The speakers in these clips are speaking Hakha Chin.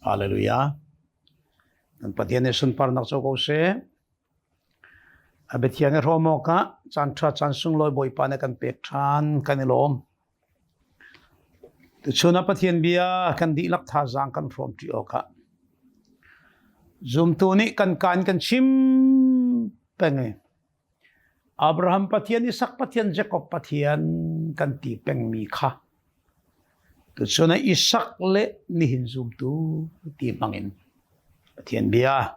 Hallelujah. Kan Pathian nih sunparnak co ko seh. A biathiang i hrawm awkah caan ṭha caan sunglawi Bawipa nih kan pek ṭhan kan i lawm. Tuchun ah Pathian bia kan dihlak thazaang kan hrawmṭi awkah zumtu nih kan kaan kan chim peng i Abraham Pathian, Isak Pathian, Jakob Pathian kan ti pengmi kha tuchun ah Isak le nihin zumtu ti hmangin Pathian bia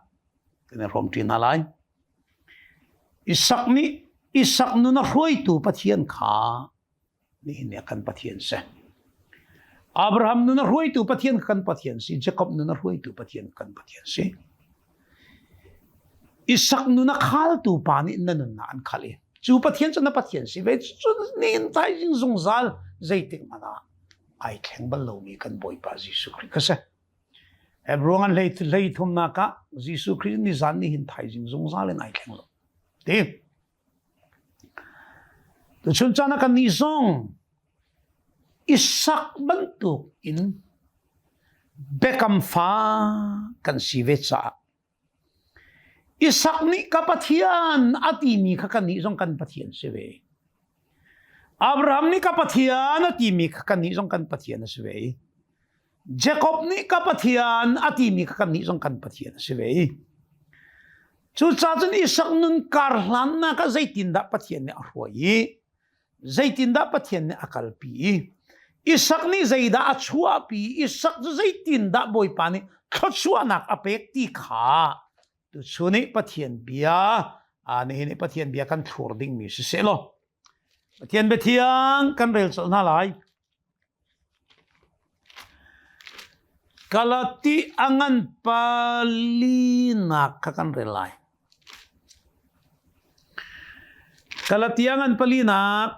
kan i hrawmṭi hna lai. Isak nih Isak nun a hruaitu Pathian kha nihin ni ah kan Pathian si. Abraham nun a hruaitu Pathian kan Pathian si. Jacob nun a hruaitu Pathian kan Pathian si. Isak nun a khaltu pa nih na nunnak an khal i cu Pathian cu na Pathian si ve cu nin thaizing zungzal zeitik hmanh ah ai thleng bal lomi kan Bawipa Jesuh Khrih kha si. Hebrew an hlei hlei thumnak ah Jesuh Khrih nizan ni hin thaizing zungzal in ai thleng lo. Ti. Tuchun caan ah kannih zong Isak bantuk in biakam fa kan si ve caah Isak nih ka Pathian a timi kha kannih zong kan Pathian si ve. Abraham nih ka Pathian a timi kha kannih zong kan Pathian a si ve. Jacob nih ka Pathian a timi kha kannih zong kan Pathian a si ve. Cucaah cun Isak nun kar hlannak ah zeitindah Pathian nih a hruai i zeitindah Pathian nih a kalpi i Isak nih zeidah a chuahpi Isak cu zeitindah Bawipa nih thluachuahnak a pek ti kha tuchun i Pathian bia nihin i Pathian bia kan thlur dingmi si seh law Pathian biathiang kan rel colh hna lai. Galati a ngan palinak kha kan rel lai. Galati a ngan palinak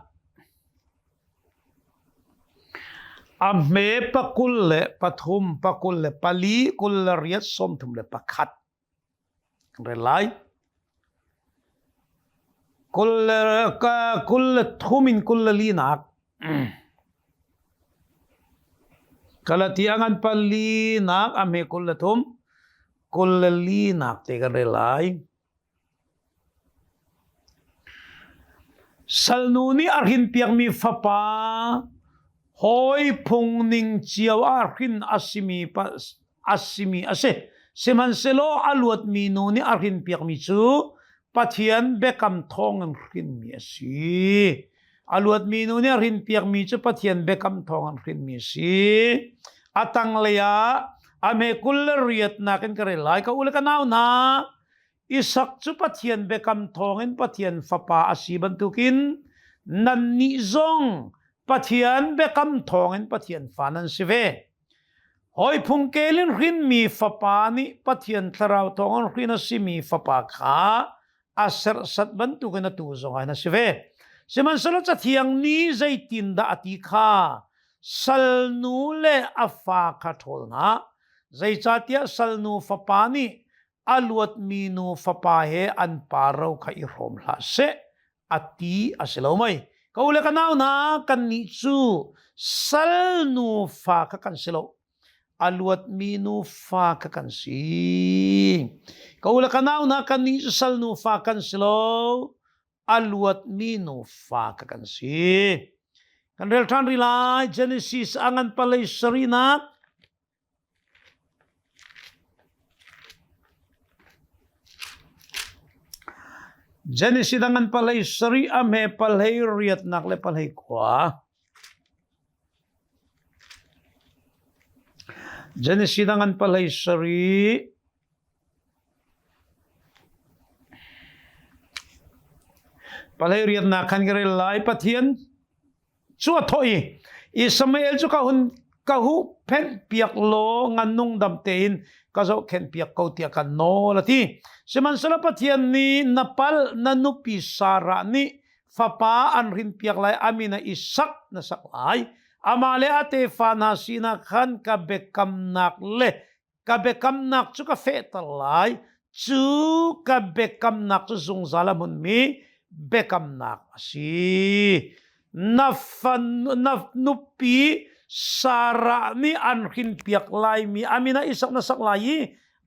a hme pakul le pathum pakul le pali kul le riat 31 kan rel lai. Kul le thum in 24 nak. Galatia ngan pali nak a hme 23 24 nak te kan rel lai. Salnu nih a hrinpiakmi fapa hawi phung ning cio ah hrin a simi a simi a si. Sihmanhsehlaw a luatmi nu nih a hrinpiakmi cu Pathian biakam thawngin hrinmi a si. A luatmi nu nih a hrinpiakmi cu Pathian biakam thawngin hrinmi a si. A tanglei ah a hme kul le riatnak in ka rel lai. Ka u le ka nau hna, Isak cu Pathian biakam thawngin Pathian fapa a si bantukin nannih zong Pathian biakam thawngin Pathian fa nan si ve. Hawi phungkel in hrinmi fapa nih Pathian thlarau thawngin hrin a simi fapa kha a serhsat bantukin atu zong ah a si ve. Sihmanhsehlaw Cathiang nih zeitindah a ti kha salnu le a fa kha ṭhawl hna. Zeicahtiah salnu fapa nih a luatmi nu fapa he an pa ro kha i hrawm hlah seh a ti a si lo mei ka u le ka nau hna kannih cu sal nufa kha kan si lo a luatmi nufa kha kan si ka u le ka nau hna kannih cu sal nufa kan si lo a luatmi nufa kha kan si kan rel ṭhan rih lai Genesis a ngan palei sarihnak Genesis dang an palei sarih a hme palei riatnak le palei khua. Genesis dang an palei sarih palei riatnak khan ka rel lai Pathian Cu a thawh i Ismael cu ka hun ka huhphenh piak law ngan nungdam tein ka zohkhenh piak ko tiah kan nawl a ti. Sihmanhsehlaw Pathian nih na pal na nupi Sarah nih fapa an hrin piak lai a min ah Isak na sak lai. Amah le a tefa hna sinah khan ka biakamnak le ka biakamnak cu ka fehter lai cu ka biakamnak cu zungzal a hmunmi biakamnak a si na fan na nupi Sarah nih an hrinpiak laimi a min ah Isak na sak lai i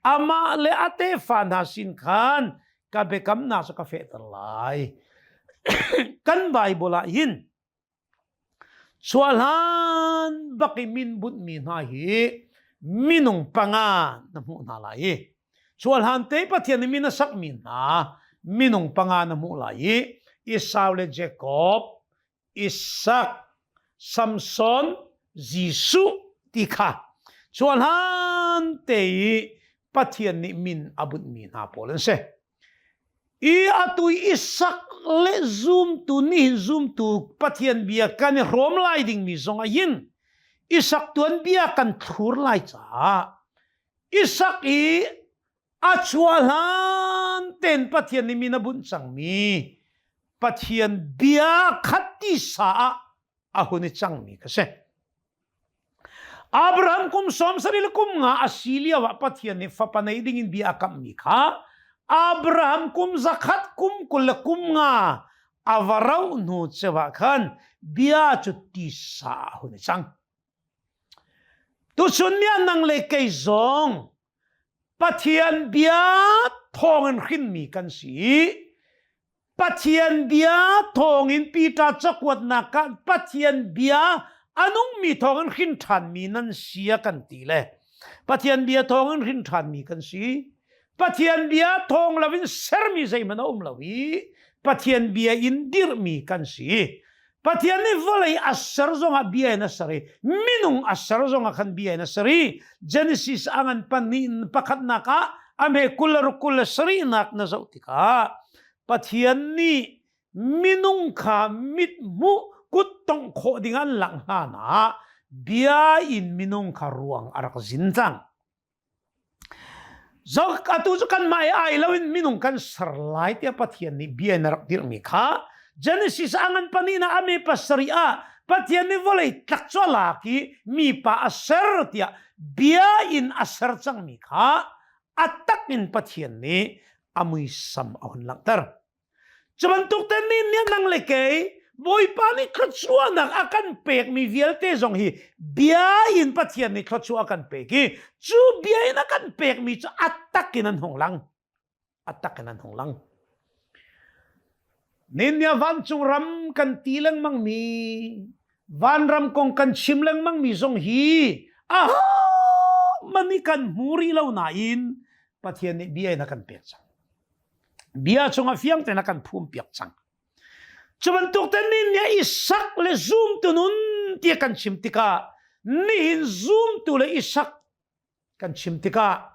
amah le a tefa hna sin khan ka biakamnak cu ka fehter lai. Kan Bible ah hin chuahlan bak i min bunhmi hna hi minung panga na hmuh hna lai i chuahlan te Pathian nih min a sakmi hna minung panga na hmuh lai i Esau le Jacob, Isak, Samson, Jesuh ti kha chuahlan te i Pathian nih min a bunhmi hna pawl an si. I atu i sak le zumtu nihin zumtu Pathian bia kan i hrawm lai dingmi zong ah hin Isak tuanbia kan thlur lai caah Isak i a chuah hlan ten Pathian nih min a bunh cangmi Pathian bia khat ti sa ah a hun i cangmi ka si. Abraham kum 70 le kum nga a si lio ah Pathian nih fapa nei ding in bia a kamhmi kha Abraham kum zakhat kum 20 le kum nga a va rauh hnu ceu ah khan bia cu tisa a hun i cang. Tuchun ni ah nang le kei zong Pathian bia thawngin hrinmi kan si i Pathian bia thawngin Peter cakuatnak ah Pathian bia a nungmi thawngin hrin ṭhanmi nan si a kan ti le Pathian bia thawngin hrin ṭhanmi kan si. Pathian bia thawng loin sermi zeihmanh a um lo i Pathian bia in dirhmi kan si. Pathian nih vawlei a ser zongah bia in a ser i minung a ser zongah khan bia in a ser i Genesis a ngan pahnih pakhatnak ah a hme 20 le ruk 27nak na zoh tikah Pathian nih minung kha mithmuh kut tongh khawh ding an langh hlan ah bia in minung kha ruang a rak zin cang. Zok atu cu kanmah i ai loin minung kan ser lai tiah Pathian nih bia in a rak dirhmi kha Genesis a ngan pahnih na ame pasarih ah Pathian nih vawlei tlak cu a lak i mipa a ser tiah bia in a ser cangmi kha a tak in Pathian nih a muisam a hun langhter. Cu bantuk te nih nih nang le kei Bawipa nih thluachuahnak a kan pekmi vialte zong hi bia in Pathian nih thluachuah a kan pek i cu bia in a kan pekmi cu a tak in an hung lang. A tak in an hung lang. Ninnia vancung ram kan ti lengmang mi vanram kong kan chim lengmang mi zong hi a mani kan hmu rih lo nain Pathian nih bia in a kan pek cang. Bia chungah fiang tein a kan phum piak cang. Cu bantuk te nih nih Isak le zumtu nun ti kan chim tikah nihin zumtu le Isak kan chim tikah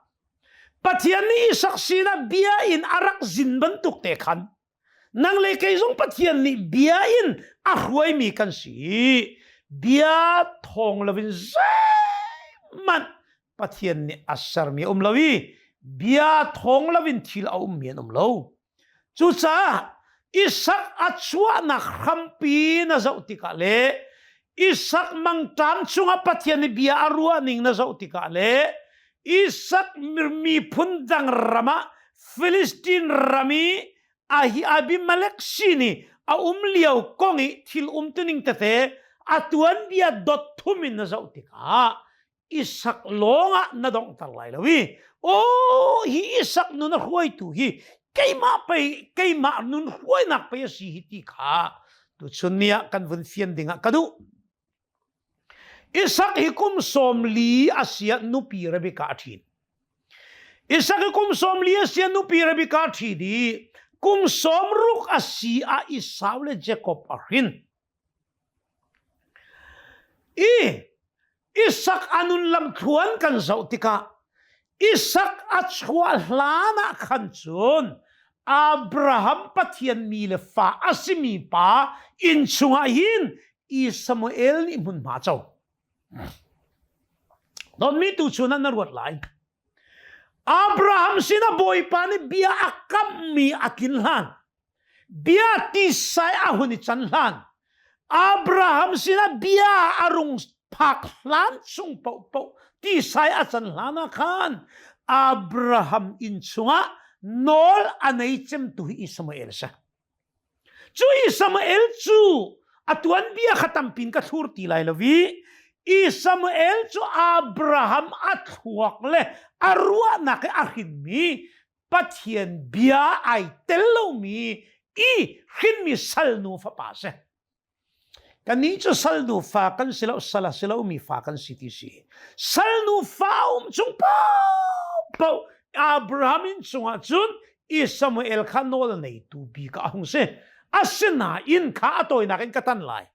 Pathian nih Isak sinah bia in a rak zin bantuk te khan nang le kei zong Pathian nih bia in a hruaimi kan si. Bia thawng loin zeihmanh Pathian nih a sermi a um lo i bia thawng loin thil a ummi an um lo. Cucaah Isak a chuahnak hrampi na zoh tikah le Isak mangṭam chungah Pathian nih bia a ruah ning na zoh tikah le Isak miphun dang ram ah Filistin ram i ahi Abimelek sin i a um lio kong i thil umtuning tete a tuanbia dot thum in na zoh tikah Isak lawngah na donghter lai lo i aw hi Isak nun a hruaitu hi keimah pei keimah nun hruainak pei a si hi ti kha tuchun ni ah kan vun fian dingah ka duh. Isak hi kum 40 a si ah nupi Rebekah a ṭhit. Isak hi kum 40 a si ah nupi Rebekah a ṭhit i kum 60 a si ah Esau le Jakob a hrin. I Isak a nun lamthluan kan zoh tikah Isak a chuah hlan ah khan cun Abraham Pathian mi le fa a simi pa inn chungah hin Ismael nih hmunhma a co. Dawtmi tu chun ah na ruat lai. Abraham sinah Bawipa nih bia a kamhmi a tlin hlan bia tisai a hun i can hlan Abraham sinah bia a rung phak hlan chung paohpaoh tisai a can hlan ah khan Abraham inn chungah nawl a nei cemtu hi Ismael a si. Cu Ismael cu a tuanbia kha tampin ka thlur ti lai lo i. Ismael cu Abraham a thluak le a ruahnak i a hrinmi Pathian bia ai tel lomi i hrinmi salnu fapa a si. Kannih cu salnu fa kan si lo, sal a si lomi fa kan si ti si. Salnu fa um chung paohpaoh Abraham inn chungah cun Ismael kha nawl neitu bik ah a hung si. Asinain kha a tawinak in ka tan lai.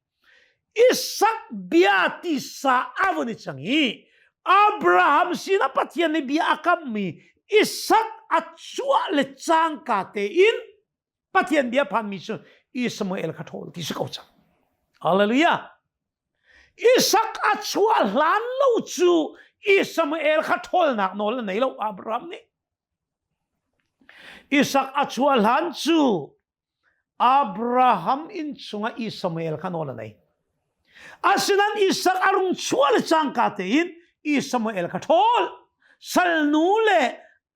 Isak bia tisa a vun i cang i Abraham sinah Pathian nih bia a kammi Isak a chuah le cangka tein Pathian bia phanmi cu Ismael kha ṭhawl ti si ko cang. Hallelujah. Isak a chuah hlan lo cu Ismael kha ṭhawlnak nawl a nei lo Abraham nih. Isak a chuah hlan cu Abraham inn chungah Ismael kha nawl a nei. Asinain Isak a rung chuah le cangka tein Ismael kha ṭhawl. Salnu le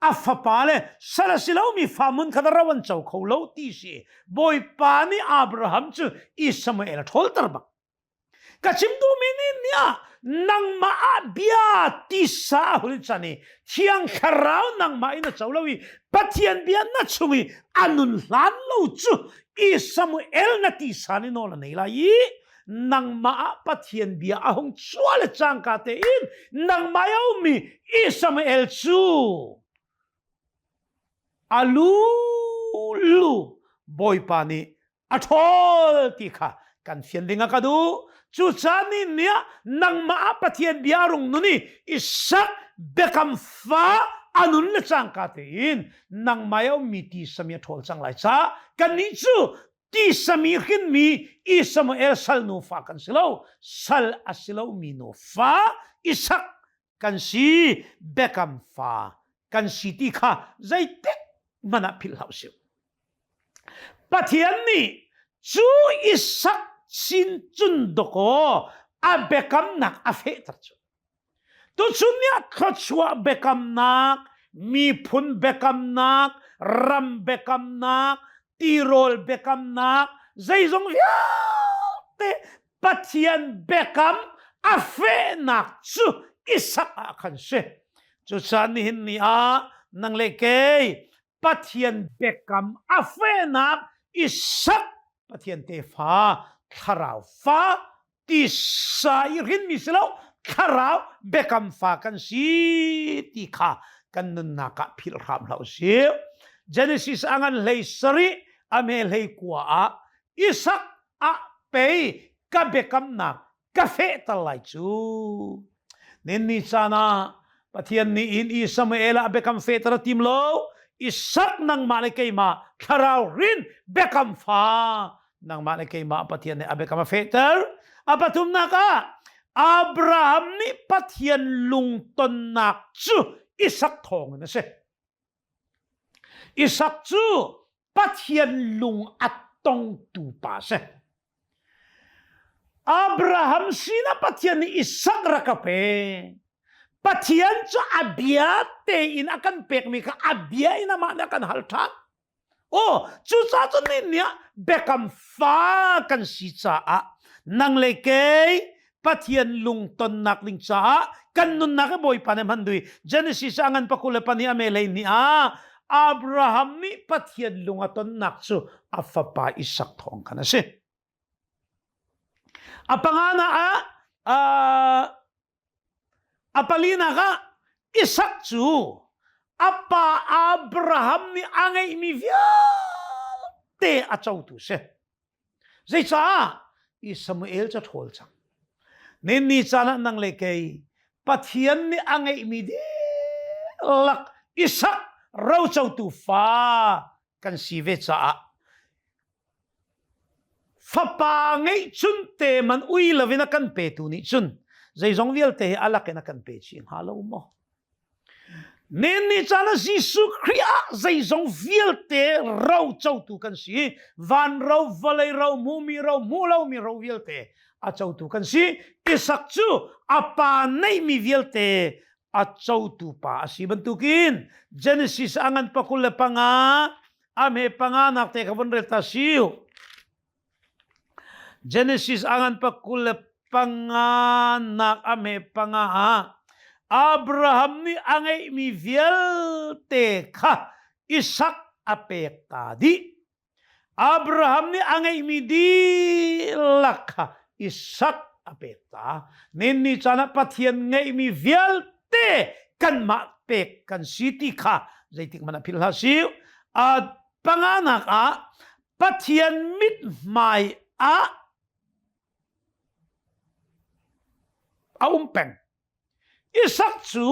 a fapa le sal a si lomi fa mun kha ro an co kho lo ti si. Bawipa nih Abraham cu Ismael a ṭhawlter bak. Ka chim duhmi nih nih ah nangmah ah bia tisa a hun chan i Thiang Thlarau nangmah in a co lo i Pathian bia na chung i a nun hlan lo cu i Samuel na tisa nih nawl a nei lai i nangmah ah Pathian bia a hung chuah le cangka tein nangmah i a ummi i Samuel cu a lu lu Bawipa nih a ṭhawl ti kha kan fian ding a ka duh. Cucaah ni ni ah nangmah ah Pathian bia rung nun i Isak biakam fa a nun le cangka tein nangmah i a ummi tisami a ṭhawl cang lai caah kannih cu tisami hrinmi Ismael salnu fa kan si lo sal a si lomi nu fa Isak kan si biakam fa kan si ti kha zeitik hmanh ah philh hlah usih. Pathian nih cu Isak sin cun dawkaw a biakamnak a fehter cu. Tuchun ni ah thluachuah biakamnak, miphun biakamnak, ram biakamnak, tirawl biakamnak, zeizong vialte Pathian biakam a fehnak cu Isak ah khan si. Cucaah nihin ni ah nang le kei Pathian biakam a fehnak Isak Pathian tefa thlarau fa tisa i hrinmi si lo thlarau biakam fa kan si ti kha kan nunnak ah philh hram hlah usih. Genesis a ngan hlei sarih a me hlei kua ah Isak ah pei ka biakamnak ka fehter lai cu. Nin ni caan ah Pathian nih in i Samuel ah biakam fehter a tim lo. Isak nangmah le keimah thlarau rin biakam fa nangmah le keimah Pathian nih a biakam a fehter. A pathumnak ah Abraham nih Pathian lungtonnak cu Isak thawng in a si. Isak cu Pathian lung a tongtu pa a si. Abraham sinah Pathian nih Isak rak ka pe. Pathian cu a bia tein a kan pekmi kha a bia in amah nih a kan hal ṭhan. Aw, cucaah cun nih nih biakam fa kan si caah nang le kei Pathian lungtonnak ding caah kan nunnak i Bawipa nih hman dui Genesis a ngan pakul le pahnih a melei ni ah Abraham nih Pathian lung a tonnak cu a fapa Isak thawng khan a si. A pangana ah a palinak ah Isak cu a pa Abraham nih a ngeihmi vialte a cotu si. Zeicah? I Samuel cu a ṭhawl cang. Nin ni caan ah nang le kei Pathian nih a ngeihmi dihlak Isak rocotu fa kan si ve caah fapa ngeihchun te man ui loin a kan petu nih cun zeizong vialte hi a lakin a kan pe chih hnga lo maw? Nen ni caan ah Jesuh Khrih ah zeizong vialte ro cotu kan si. Van ro, vawlei ro, hmumi ro, hmu lomi ro vialte a cotu kan si. Isak cu a pa neihmi vialte a cotu pa a si bantukin Genesis a ngan pakul le panga a hme panga nak te kha von rel ta siu. Genesis a ngan pakul le Panganak a hme panga ah Abraham nih a ngeihmi vialte kha Isak a pek ta dih. Abraham nih a ngeihmi dihlak kha Isak a pek ta. Nin ni caan ah Pathian ngeihmi vialte kanmah pek kan si ti kha zeitik hmanh ah philh hlah sih. Panganak ah Pathian mithmai ah a um peng. Isak cu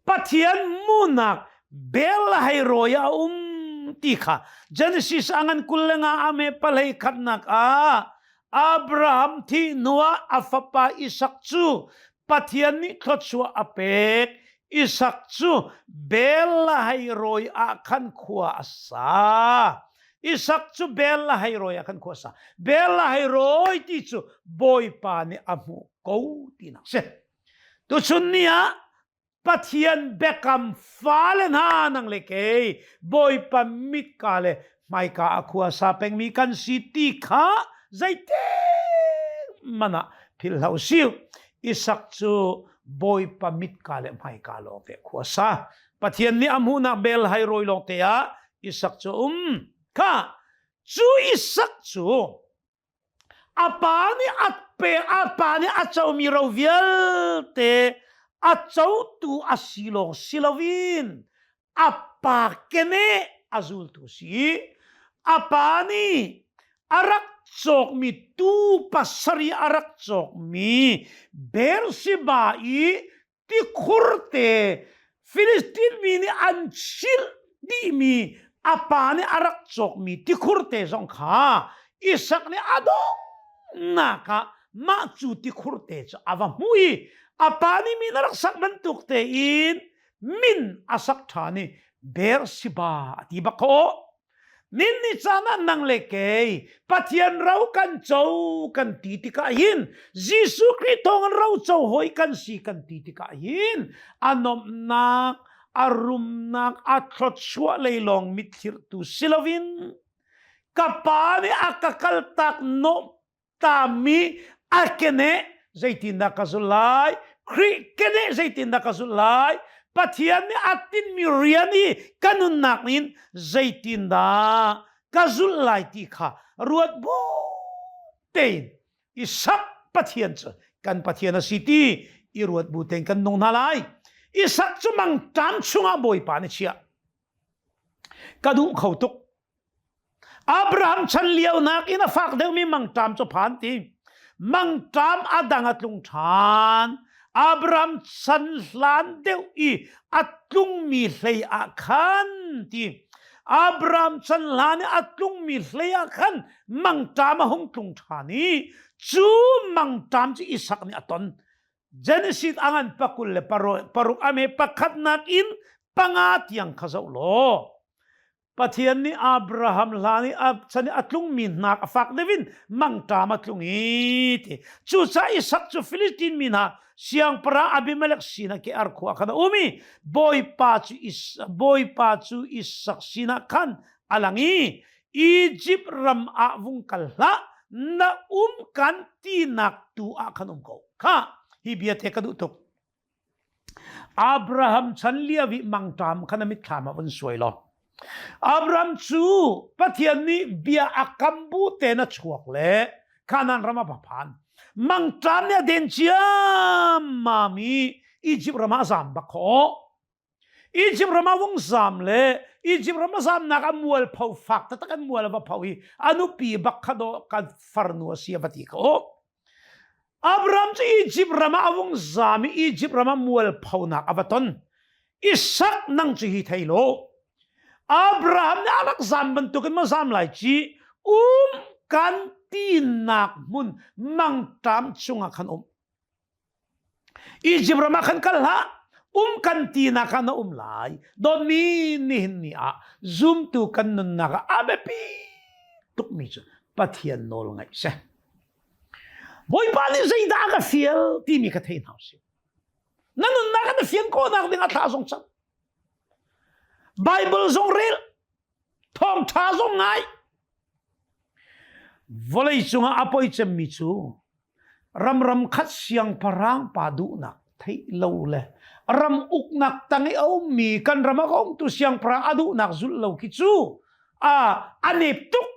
Pathian munak bel hei rawi a um ti kha Genesis a ngan 25 ame palei khatnak ah Abraham thi hnuah a fapa Isak cu Pathian nih thluachuah a pek. Isak cu bel hei rawi ah khan khua a sa. Isak cu bel hei rawi ah khan khua a sa. Bel hei rawi ti cu Bawipa nih a hmuh ko tinak si. Tuchun ni ah Pathian biakam fale hna nang le kei Bawipa mitka le hmaika a khua sa pengmi kan si ti kha zeitik man ah philh hlah usih. Isak cu Bawipa mitka le hmaika lawng te khua sa. Pathian nih a hmuhnak bel hai rawi lawng te ah Isak cu um. Kha cu Isak cu A pa nih a pe a pa nih a comi ro vialte a cotu a si lawng si loin a pa keneh a zultu si. A pa nih a rak cawkmi tuu pasarih a rak cawkmi Beersheba i tikhur te Filistin mi nih an chilh dihmi a pa nih a rak cawkmi tikhur te zong kha Isak nih a donghnak ah mah cu tikhur te cu a va hmuh i a pa nih min a rak sak bantuk tein min a sak ṭhan i Beersheba a ti bak khawh. Nin ni caan ah nang le kei Pathian ro kan co kan ti tikah hin Jesuh Khrih thawng in ro co hawi kan si kan ti tikah hin a nomhnak a rumnak a thluachuah lei lawng mitthlir tu si loin ka pa nih a ka kaltak nawh tami a keneh zeitindah ka zulh lai Khrih keneh zeitindah ka zulh lai Pathian nih a tinhmi rian i ka nunnak in zeitindah ka zulh lai ti kha ruat bu tein Isak Pathian cu kan Pathian a si ti i ruat bu tein kan nung hna lai Isak cu mangṭam chungah Bawipa nih chiah ka duh kho tuk Abraham chan lio nakin a fak deuhmi mangṭam cu phan ti. Mangṭam a dang a tlung ṭhan. Abraham chan hlan deuh i a tlungmi hlei ah khan ti. Abraham chan hlan i a tlungmi hlei ah khan mangṭam a hung tlung ṭhan i cu mangṭam cu Isak nih a ton. Genesis a ngan pakul le paruk a me pakhatnak in panga tiang kha zoh law Pathian nih Abraham hlan i a chan i a tlungmi hnak a fak deuh in mangṭam a tlung i ti. Cucaah Isak cu Filistin mi hna siangpahrang Abimelek sinah ke ar khua khan a um i Bawipa cu Is Bawipa cu Isak sinah khan a lang i Izipt ram ah vung kal hlah na um kan tinak tu ah khan um ko. Kha hi bia te ka duh tuk. Abraham chan lio i mangṭam kha na mitthlam ah vun suai law Abraham cu Pathian nih bia a kam bu tein a chuak le Kanaan ram a va phan. Mangṭam nih a den ciammam i Izipt ram ah a zam bak khawh. Izipt ram ah vung zam le Izipt ram a zamnak a mualpho fak taktak an mual a va pho i a nupi bak kha dawh kan farnu a si a va ti ko. Abraham cu Izipt ram ah a vung zam i Izipt ram ah mualphonak a va ton. Isak nang cu hi thei law Abraham nih a rak zam bantukin maw zam lai ci um kan tinak hmun mangṭam chungah khan um. Izipt ram ah khan kal hlah um kan tinak ah na um lai dawtmi nihin ni ah zumtu kan nunnak ah a biapi tukmi cu Pathian nawl ngaih si Bawipa nih zeidah a ka fial timi ka thei hna usih na nunnak ah na fian khawhnak ding a thla zong cang Bible zong rel thawngṭha zong ngai vawlei cungah a poi cemmi cu. Ram ram khat siangpahrang pa duhnak theih lo le ram uknak tang i a ummi kan ram a ka umtu siangpahrang a duhnak zulh lo khi cu a a nep tuk.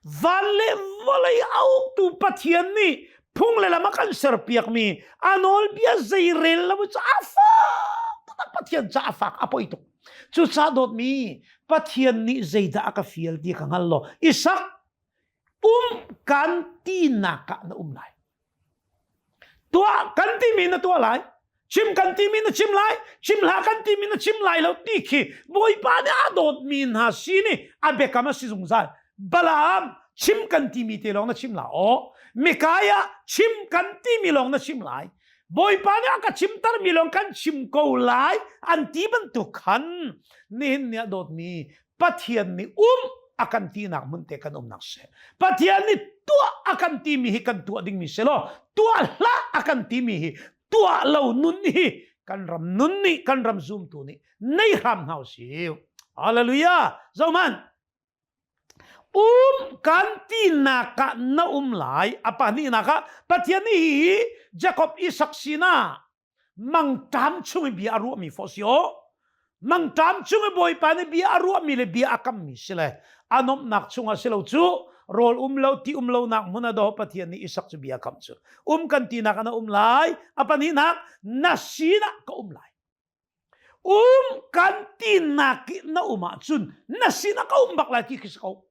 Van le vawlei a uktu Pathian nih phung le lam a kan serpiakmi a nawlbia zeirel lo cu a fak taktak. Pathian ca a fak, a poi tuk. Cucaah dawtmi, Pathian nih zeidah a ka fial ti ka hngal lo. Isak, um kan tinak ah na um lai. Tuah kan timi na tuah lai. Chim kan timi na chim lai. Chim hlah kan timi na chim lai lo ti khi Bawipa nih a dawtmi hna sin i a biakam a si zungzal. Balaam, chim kan timi te lawng na chim la aw. Mikaiah, chim kan timi lawng na chim lai. Bawipa nih a ka chimtermi lawng kan chim ko lai an ti bantuk khan nihin ni ah dawtmi Pathian nih um a kan tinak hmun te kan umnak si. Pathian nih tuah a kan timi hi kan tuah dingmi si law tuah hlah a kan timi hi tuah lo nun hi kan ram nun nih, kan ram zumtu nih nei hram hna usih. Hallelujah. Zohman um kan tinak ah na um lai. A pahnihnak ah Pathian nih hi Jacob Isak sinah mangṭam chung i bia a ruahmi fawh si aw. Mangṭam chung i Bawipa nih bia a ruahmi le bia a kammi si le a nuamhnak chungah si lo cu rawl um lo ti um lonak hmun a daw Pathian nih Isak cu bia kam cu um kan tinak ah na um lai. A pahnihnak, na sinah ka um lai. Um kan tinak i na um ahcun na sinah ka um bak lai ti khi si ko.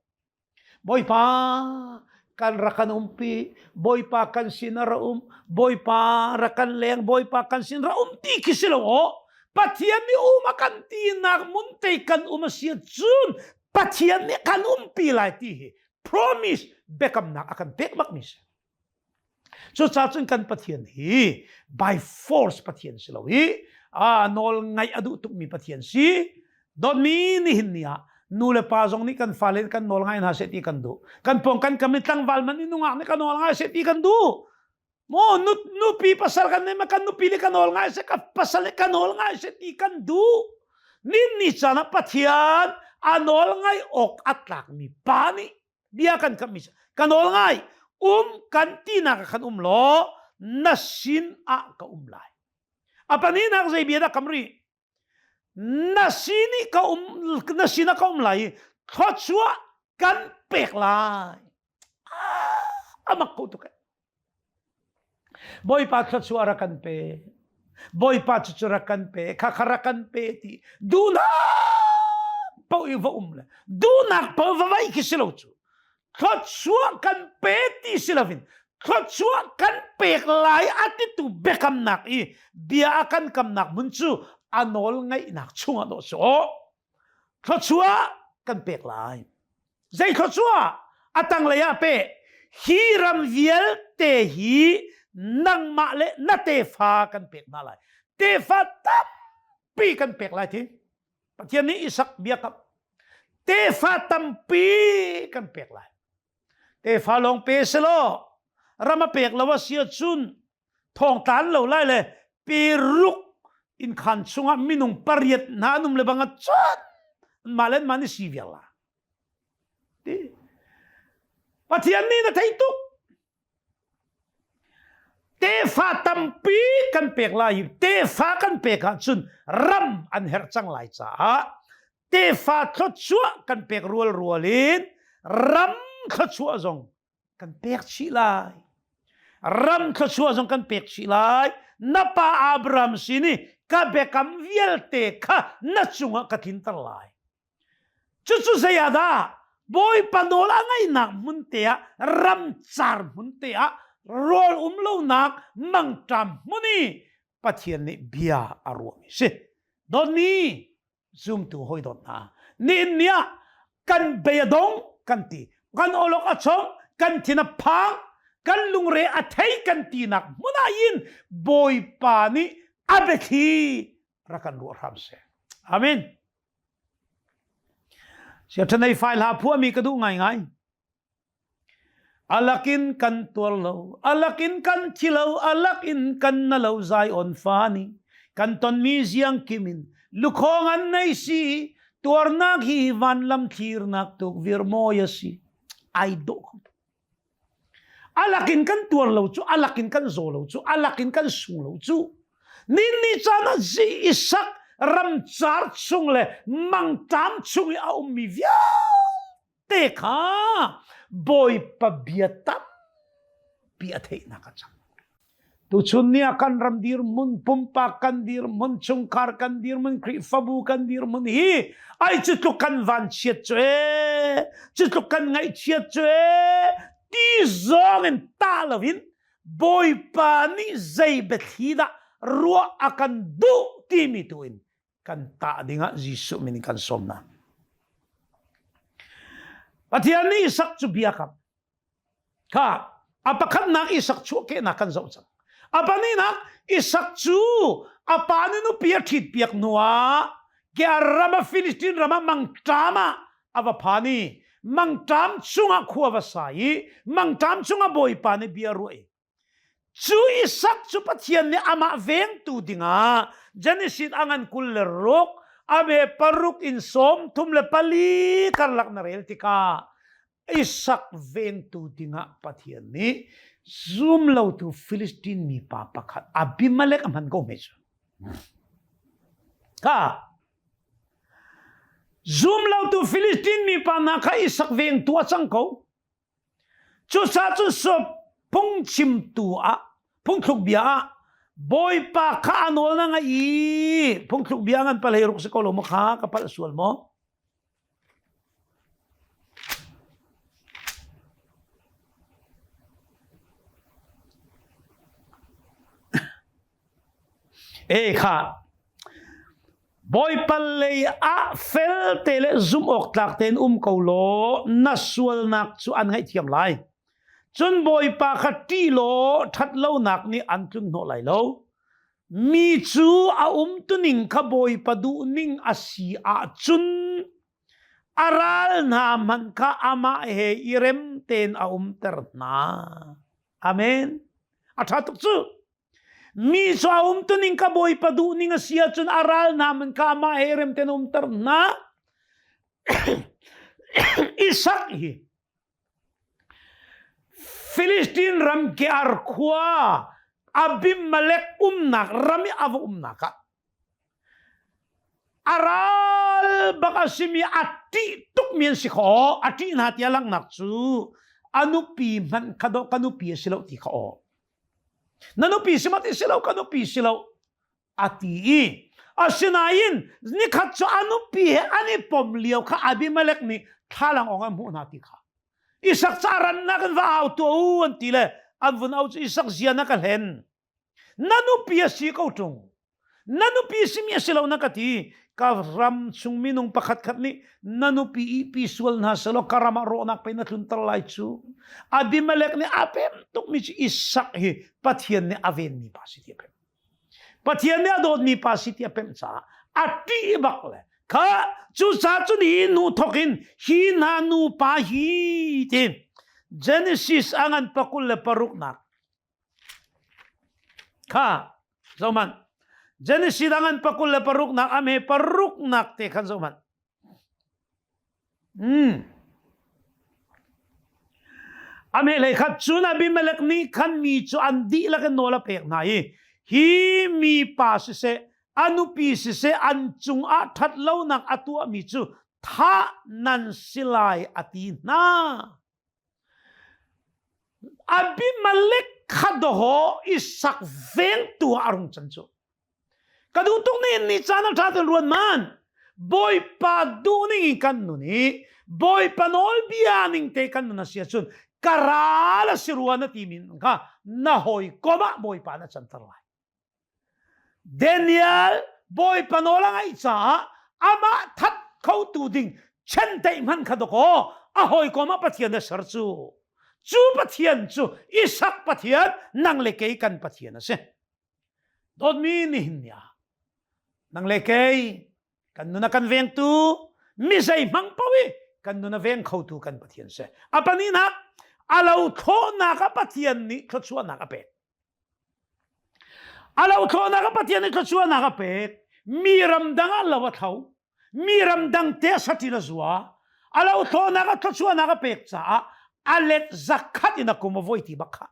Bawipa kan rak kan umpi, Bawipa kan sin a ra um, Bawipa rak kan leng, Bawipa kan sin ra um ti khi si lo aw. Pathian nih um a kan tinak mun te kan um a si cun Pathian nih kan umpi lai ti hi promise, biakamnak a kan pek bakmi si. Cucaah cun kan Pathian hi by force Pathian si lo i a nawl ngaih a duh tukmi Pathian si. Dawtmi, nihin ni ah nu le pa zong nih kan fale kan nawl ngai hna seh ti kan duh. Kan pawng kan kam i tlangval man i nungak nih kan nawl ngai seh ti kan duh. Maw nu, nupi pasal kan nei ma kan nupi nih kan nawl ngai seh, ka pasal nih kan nawl ngai seh ti kan duh. Nin ni caan ah Pathian a nawl ngai awk a tlakmi pa nih bia kan kammi ka nawl ngai, um kan tinak ah khan um law na sin ah ka um lai. A pahnihnak zei bia dah kam rih? Na sin i ka um, na sin ah ka um lai i thluachuah kan pek lai. A mak ko tuk. Bawipa thluachuah rak kan pe. Bawipa cucu rak kan pe. Khakha rak kan pe ti duhnak paoh i va um le duhnak paoh va vai khi si lo cu. Thluachuah kan pe ti si loin thluachuah kan pek lai a titu biakamnak i bia a kan kamnak hmun cu a nawl ngaihnak chungah dawh si aw. Thluachuah kan pek lai. Zei thluachuah? A tanglei ah pe. Hi ram vialte hi nangmah le na tefa kan pek hna lai. Tefa tampi kan pek lai ti. Pathian nih Isak biakam. Tefa tampi kan pek lai. Tefa lawng pe selaw ram a pek lo a si ahcun thongtlan lo lai le peruk innkhan chungah minung pariat hna an um le bang cun mah le mah ni si viar la ti. Pathian nih na thei tuk. Tefa tampi kan pek lai i tefa kan pek ahcun ram an herh cang lai caah tefa thluachuah kan pek rual rual in ram thluachuah zong kan pek chih lai. Ram thluachuah zong kan pek chih lai. Na pa Abraham sin i ka biakam vialte kha na cungah ka tlinter lai. Cucu zei ah dah? Bawipa nawl a ngaihnak hmun te ah, ram car hmun te ah, rawl um lonak mangṭam hmun i Pathian nih bia a ruahmi si. Dawtmi zumtu hawi dawt hna, nihin ni ah kan bei a dong kan ti, kan awlok a chong, kan thin a phang, kan lungre a thei kan tinak hmun ah hin Bawipa nih a biathli rak kan ruah hram seh. Amen. Siathanei fai hla phuahmi ka duh ngaingai. Alakin kan tuar lo, alakin kan thi lo, alakin kan na lo. Zion fa nih kan tonmi ziang kim in lukhawng an nei si. Tuarnak hi van lam thlirnak tuk vir mawi a si. Ai dawh ko. Alakin kan tuar lo cu, alakin kan zaw lo cu, alakin kan sung lo cu. Nin ni caan ah Isak ramcar chung le mangṭam chung i a ummi vialte kha Bawipa bia tampi a theihnak a cang. Tuchun ni ah kan ram dirhmun, pumpak kan dirhmun, chungkhar kan dirhmun, Khrihfabu kan dirhmun hi ai cu tluk kan vanchiat cu ee, cu tluk kan ngaihchiat cu ee, ti zong in tah loin Bawipa nih zei biathli dah ruah a kan duh timi tu in kan tah dingah Jesuh min in kan sawm hna. Pathian nih Isak cu bia kam. Kha a pakhatnak Isak chuahkehnak kan zoh cang. A pahnihnak Isak cu a pa nih nupi a ṭhit piak hnuah Gear ram ah Filistin ram ah mangṭam ah a va phan i mangṭam chungah khua va sa i mangṭam chungah Bawipa nih bia ruah i cu Isak cu Pathian nih amah vengtu dingah Genesis a ngan 26 a me paruk in 34 karlak na rel tikah Isak vengtu dingah Pathian nih zumlotu Filistin mipa pakhat Abimelech a hman ko hme cu. Ka zumlotu Filistin mipa hna kha Isak vengtu a cang ko. Cucaah cun phungchimtu ah phungthluk bia ah Bawipa kha a nawl na ngaih i phungthluk bia ngan palhei ruk si ko lo maw kha ka palh sual maw? E kha Bawipa lei ah fel te le zumh awk tlak tein um ko law na sualnak cu an ngaihthiam lai. Cun Bawipa kha ṭih law ṭhat lonak nih an tlun hnawh lai lo. Mi cu a umtuning kha Bawipa duhning a si ahcun a ral hna hmanh kha amah he i rem tein a umter hna. Amen. A ṭha tuk cu. Mi cu a umtuning kha Bawipa duhning a si ahcun a ral hna hmanh kha amah he rem tein a umter hna. Isak hi Filistin ram Gear khua Abimelech umnak ram i a va umnak ah a ral bak a simi a ṭih tukmi an si kho a ṭih hna ti a langhnak cu a nupi hmanh kha dawh ka nupi a si lo ti kha aw na nupi si ma ti si lo ka nupi si lo a ti i asinain nikhat cu a nupi he an i pom lio kha Abimelech nih thlalang ong an hmuh hna ti kha Isak ca rannak in va au tuah u an ti le an vun au cu Isak zia na ka hlen na nupi a si ko ṭung na nupi simi a si lo na ka ti ka ram chung minung pakhat khat nih na nupi i pi sual hna selaw ka ram ah rawhnak pe na tlunter lai cu Abimelech nih a pem tukmi cu Isak hi Pathian nih a venmi pa si ti a pem Pathian nih a dawtmi pa si ti a pemh caah a ṭih bak le kha cucaah cun hi nu thawk in hi hna nupa hi ti Genesis a ngan pakul le paruknak kha zohmanh Genesis a ngan pakul le paruknak a hme paruknak te khan zohmanh A mehlei khat cun Abimelech nih khan mi cu an dihlak in nawl a pek hna i hi mipa siseh a nupi siseh an cungah ṭhat lonak a tuahmi cu thah nan si lai a ti hna. Abimelech kha dawhaw Isak vengtu ah a rung can cu. Ka duh tuk ni ni caan a ṭha ten ruan man. Bawipa duh ning in kan nun i Bawipa nawlbia ning te kan nun a si ahcun ka ral a si rua na ti min kha na hawikom ah Bawipa na canter lai. Daniel Bawipa nawl a ngaih caah amah that khotu ding chenteih hmanh kha dawkaw a hawikom ah Pathian a ser cu. Cu Pathian cu Isak Pathian nang le kei kan Pathian a si. Dawtmi nihin ni ah nang le kei kan nun a kan vengtu mi zei hmang paoh i kan nun a veng khotu kan Pathian si. A pahnihnak a lo thlawhnak ah Pathian nih thluachuahnak a pek. A lo thlawhnak ah Pathian nih thluachuahnak a pek. Mi ramdang ah lo a thlo. Mi ramdang te saṭil a zua. A lo thlawhnak ah thluachuahnak a pek caah A let zakhat in a kum a voi ti bak kha.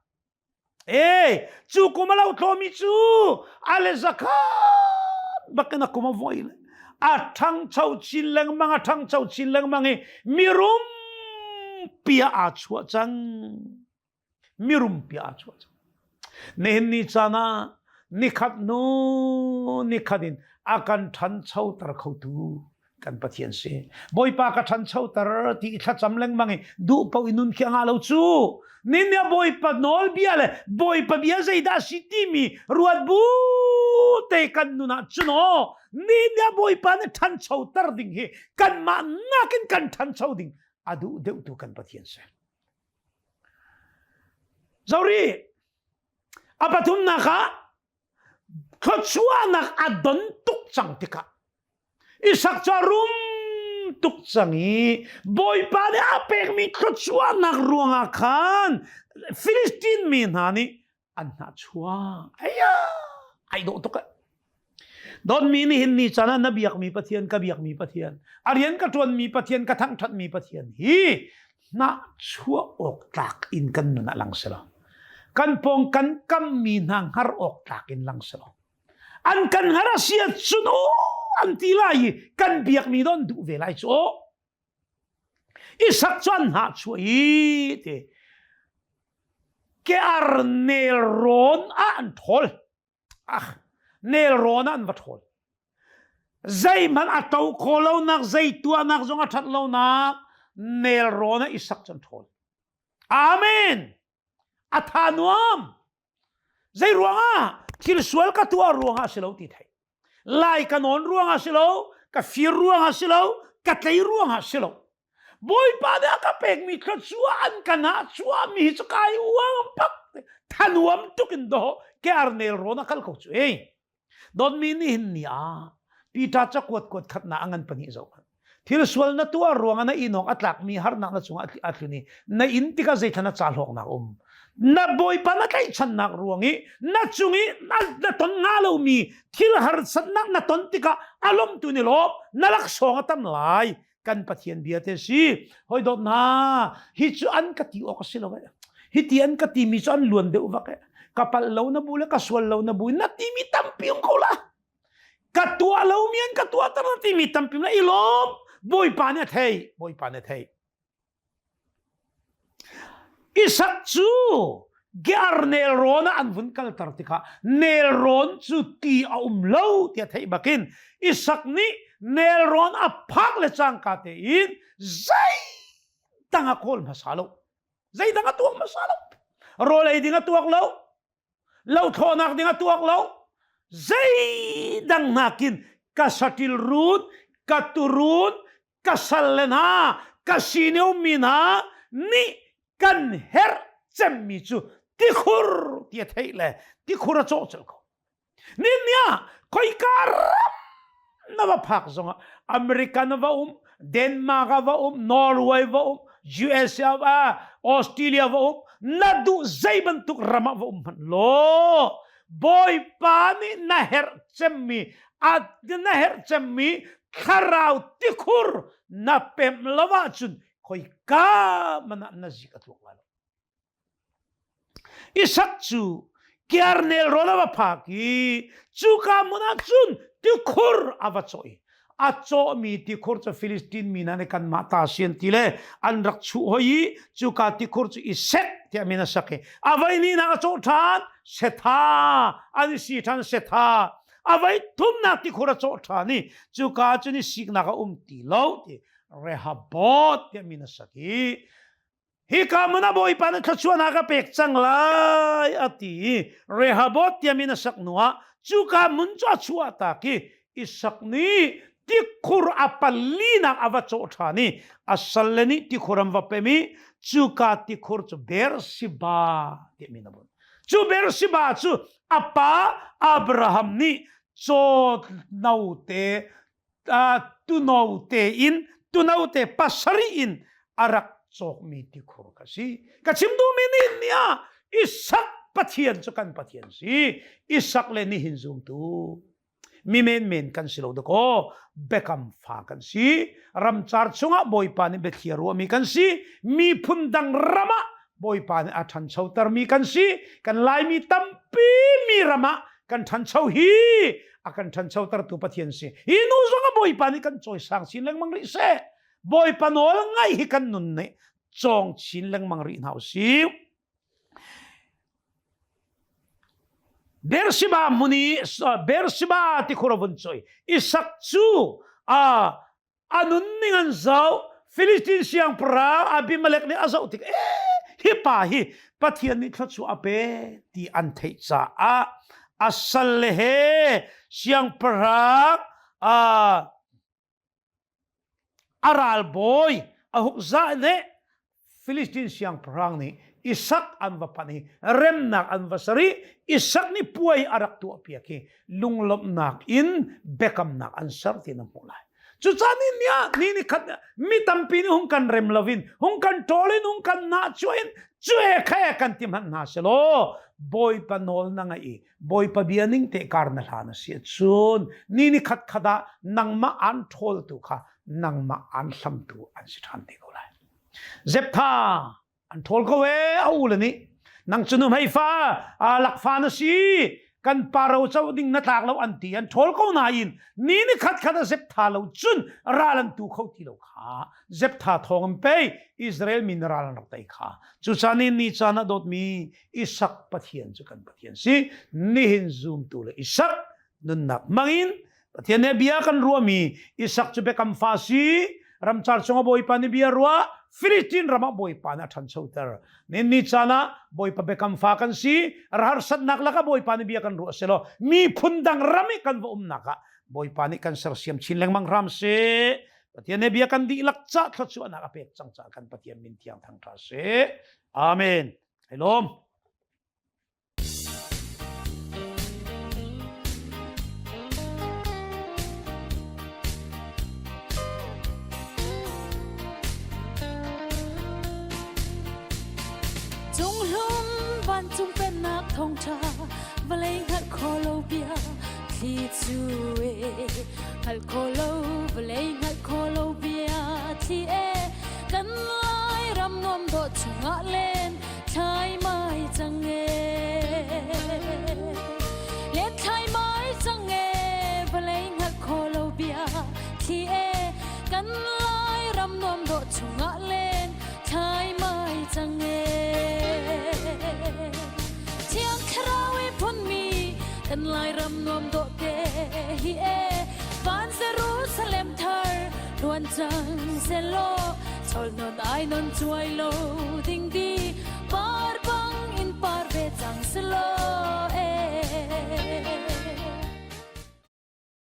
E, cu kum a lo thlomi cu a let zakhat bak in a kum a voi le. A ṭhangcho chin lengmang, a ṭhangcho chin lengmang i mirum pia aa chuah cang. Mirum pia aa chuah cang. Nihin ni caan ah nikhat hnu nikhat in a kan ṭhanchoter khotu kan Pathian si. Bawipa ka ṭhanchoter ti i thlacam lengmang i duh paoh i nun khi a ngah lo cu. Nin nih Bawipa nawlbia le Bawipa bia zeidah a si timi ruat bu te kan nun ah cun aw ni nih Bawipa nih ṭhanchoter ding hi kanmah nakin kan ṭhancho ding a duh deuhtu kan Pathian si. Zori a pathumnak ah thluachuahnak a don tuk cang tikah Isak cu a rum tuk cang i Bawipa nih a pekmi thluachuahnak ruangah khan Filistin mi hna nih an hnahchuah. Aya, ai dawh tuk. Dawtmi nihin ni caan ah na biakmi Pathian, ka biakmi Pathian, a rian ka ṭuanmi Pathian, ka thangṭhatmi Pathian hi hnahchuah awk tlak in kan nun ah lang selaw. Kan pawng kan kammi hna hngar awk tlak in lang selaw. An kan hngar a si ahcun aw an ti lai i kan biakmi don duh ve lai cu aw. Isak cu an hnahchuah i ti ke ar nelrawn ah an ṭhawl. Ah, nelrawn ah an va ṭhawl. Zeihmanh a to kho lonak, zei tuahnak zong a ṭhat lonak nelrawn ah Isak cu an ṭhawl. Amen. A tha nuam. Zei ruangah thil sual ka tuah ruangah si lo ti thei. Lai ka nawn ruangah si lo, ka fir ruangah si lo, ka tlei ruangah si lo. Bawipa nih a ka pekmi thluachuah an ka nahchuahmi hi cu kai uang bak thanuam tuk in do ke arnel rawn a kal ko cu ei. Dawtmi nihin ni ah Peter cakuat kuat khatnak a ngan pahnih zoh hmanh. Thil sual na tuah ruangah na inawk a tlakmi harnak na cungah a tlun i na in tikah zeithla na ca hlawknak um. Na Bawipa na tlaihchannak ruang i na cung i na ton nga lomi thil harsatnak na ton tikah a lawmtu ni lawm na laksawng a tam lai. Kan Pathian bia te si. Hoi dawt hna, hi cu an ka ti awk a si lo eh. Hi ti an ka timi cu an luan deuh vak eh. Ka palh lo na bu le ka sual lo na bu na timi tampi um ko la. Ka tuah lomi an ka tuah ter na timi tampi la i lawm. Bawipa nih a thei. Bawipa nih a thei. Isak cu Gear nelrawn ah an vun kalter tikah nelrawn cu ti a um lo tiah theih bakin Isak nih nelrawn a phak le cangka tein zeidang a kawl hmasa lo. Zeidang a tuak hmasa lo. Rawl ei ding a tuak lo. Lothlawhnak ding a tuak lo. Zeidang nakin ka saṭil run, ka turun, ka sal le hna, ka sin i ummi hna nih kan herh cemmi cu tikhur ti a theih le tikhur a cawh colh ko. Nin ah khoika ram na va phak zongah America na va um, Denmark ah va um, Norway va um, USA va, Australia va um, na duh zei bantuk ram ah va um hmanh law Bawipa nih na herh cemmi a na herh cemmi thlarau tikhur na pemh lo ahcun khoika man ah na zik a tluak lai lo. Isak cu Kiarnel rawl a va phak i cuka hmun ah cun tikhur a va cawh i a cawhmi tikhur cu Filistin mi hna nih kanmah ta si an ti le an rak chuh hoi i cuka tikhur cu Isek tiah min a sak i a voi hnihnak a cawh ṭhan Setha an i si ṭhan Setha a voi thumnak tikhur a cawh ṭhan i cuka cun i siknak a um ti lo ti Rehoboth tiah min a sak i Hika hmun ah Bawipa nih thluachuahnak a pek cang lai a ti i Rehoboth tiah min a sak hnuah cuka hmun cu a chuah tak i Isak nih tikhur a palinak a va cawh ṭhan i a salle nih tikhur an va pem i cuka tikhur cu Beersheba tiah min a bunh. Cu Beersheba cu a pa Abraham nih caw note tuno tein tuno te pasarih in a rak cawkmi tikhur ka si. Ka chim duhmi nih ni ah Isak Pathian cu kan Pathian si. Isak le nihin zumtu. Mi menmen kan si lo dakaw biakam fa kan si. Ramcar chungah Bawipa nih biathli a ruahmi kan si. Miphun dang ram ah Bawipa nih a ṭhanchotermi kan si. Kan Laimi tampi mi ram ah kan ṭhancho hi a kan ṭhanchotertu Pathian si. Hi nu zong ah Bawipa nih kan cawisang chin lengmang rih seh. Bawipa nawl ngaih hi kan nun nih cawng chin lengmang rih hna usih. Beersheba hmun i Beersheba tikhur a vun choi. Isak cu a a nunning an zoh. Filistin siangpahrang Abimelek nih a zoh tik eh hi pa hi Pathian nih thluachuah a pe ti an theih caah a salle he siangpahrang a A ralbawi a huk zah le Filistin siangpahrang nih Isak an va panh i remnak an va ser i Isak nih puai a rak tuahpiak i lunglawmhnak in biakamnak an ser ti na hmuh lai. Cucaah ni ni ah ni ni khat mi tampi nih hung kan rem loin hung kan ṭawl in hung kan nahchuah in cue kha kan ti hmanh hna selaw Bawipa nawl na ngaih i Bawipa bia ning te kar na hlan a si cun ni ni khat khat ah nangmah an ṭhawltu kha nangmah an hlamtu an si ṭhan te ko lai. Zeptha an ṭhawl ko ee a u le nih nang cu nuhmei fa lakfa na si kan pa ro co ding na tlak lo an ti an ṭhawl ko nain ni ni khat khat a Zeptha lo cun ral an tu kho ti lo kha Zeptha thawng an pei Israel mi na ral an rak tei kha cucaah ni ni caan ah dawtmi Isak Pathian cu kan Pathian si. Nihin zumtu le Isak nunnak hmangin Pathian nih bia kan ruahmi Isak cu biakam fa si. Ramcar chungah Bawipa nih bia ruah Filistin ram ah Bawipa nih a ṭhanchoter. Nin ni caan ah Bawipa biakam fa kan si. Harsatnak lakah Bawipa nih bia kan ruah selaw miphun dang ram i kan va umnak ah Bawipa nih kan sersiam chin lengmang hram seh. Pathian nih bia kan dihlak ca thluachuahnak a pek cang caah kan Pathian min thiang thangṭha seh. Amen. Ai lawm. Cunghlum vancung pennak thawngṭha vawlei hngalh kho lo bia thli cu e hngalh kho lo vawlei hngalh kho lo bia thli e Kan Lairam nuam dawh chungah len thlai mai cang e. Len thlai mai cang e, vawlei hngalh kho lo bia thli e. Kan Lairam nuam dawh chungah len thlai mai cang e. Thiang Thlarau i phunmi kan Lairam nuam dawh te hi e. Van Jerusalem thar Tuan cang selaw chol non ai non chuai lo ding di.